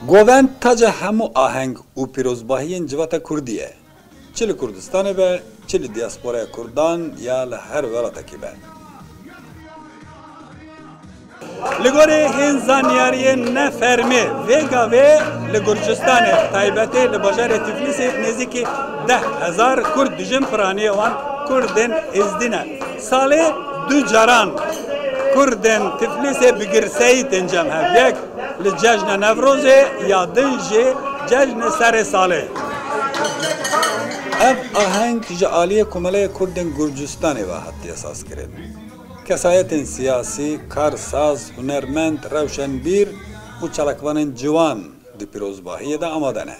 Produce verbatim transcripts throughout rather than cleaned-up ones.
Govend taca hemû aheng û pîrozbahiyên civata kurdî ye. Çi li Kurdistanê be, çi li diasporaya kurdan ya li her welatekî be. Li gorî hin zanyariyên ne fermî, vê gavê li Gurcistanê, taybetê li bajarê Tiflîsê nêzîkî deh hezar Kurd dijin, piraniyê wan Kurdên Êzdî ne. Salê du caran Kurdên Tiflîsê bi girseyî tên cem hev, yek li cejna Newrozê ya din jî cejnê serê salê. Ev aheng ji aliyê Komeleya Kurdên Gurcistanê ve hatiye sazkirin. Kesayetên siyasî, karsaz, hunermend, rewşenbîr û çalakvanên ciwan di pîrozbahiyê de amade ne.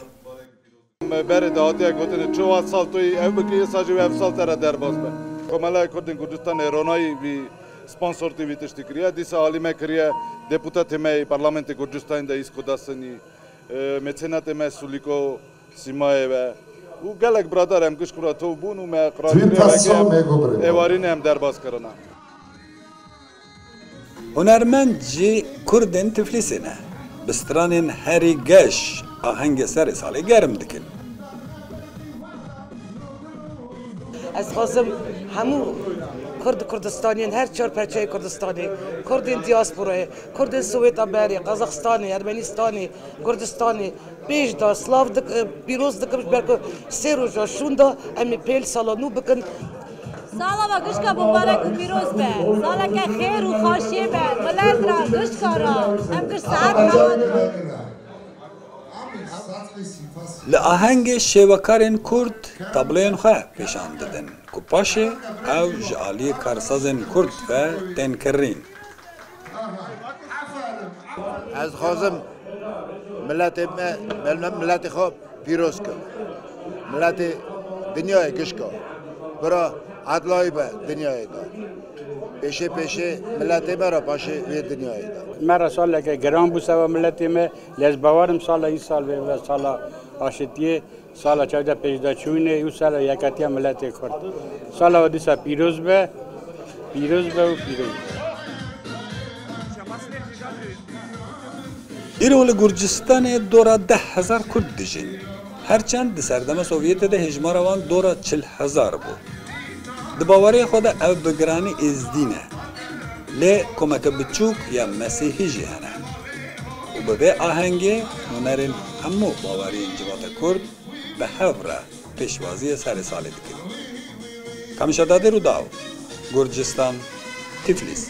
Berê de hatiye gotin, çawa sal tu yî ev bikî, îsa jî ev sal te re derbas be. Komeleya Kurdên Gurcistanê ronayî vî sponsortî vî tiştî kiriye. Dîsa alî me kiriye deputatê me yê Parlamentê Gurcistanê de Îsko Dasinî, e, mesenatê me Sulîko Sîmayê ve û gelek biradar em giş kura to bûn û me qirarî êvarîne em derbas kirine. Hunermend jî Kurdên Tiflîsê ne. Bi stranên herî geş ahengê serê salê germ dikin. Ez xwazim hemû Kurd Kurdistaniyên her çar perçeyê Kurdistanê, Kurdên diasporayê, Kurdên Swêta berê, Qazaxistanê, Ermenîstanê, Kurdistanê, pêş de silav dik-, pîroz dikim, ji ber ku sê roja şûnda em ê pêl sala nû bikin. Sala we gişka mubarek û pîroz be. Saleke xêr û xweşiyê be. Milet ra, gişka ra. Em giş saet hewa dibin. Li ahengê şêwekarên Kurd tableyên xwe pêşan didin ku paşê ew ji aliyê karsazên Kurd ve tên kirîn. Ez dixwazim miletê me, mil-, miletê xwe pîroz kim. Miletê dinyayê gişka. Bira edlayî be dinyayê de. Pêşê pêşê miletê me re paşê wê dinyayê de. Me re saleke giran bû seba miletê me, lê ez bawerim sala îsal vê ve sala aşitiyê. Sala çav de pêşdaçûnê û sala yeketiya miletê Kurd. Sala we dîsa pîroz be, pîroz be û pîroz be. Îro li Gurcistanê dora deh hezar Kurd dijîn. Her çend di serdema Sovyetê de hêjmara wan dora çil hezar bû. Di baweriyê xwe de ew bi giranî Êzdî ne. Lê komeke biçûk ya Mesîhî jî hene. Û bi vê ahengê hunerên hemû baweriyên civata Kurd bi hev re pêşwaziyê serê salê dikin. Kamişa Dadê Rûdaw, Gurcistan, Tiflis.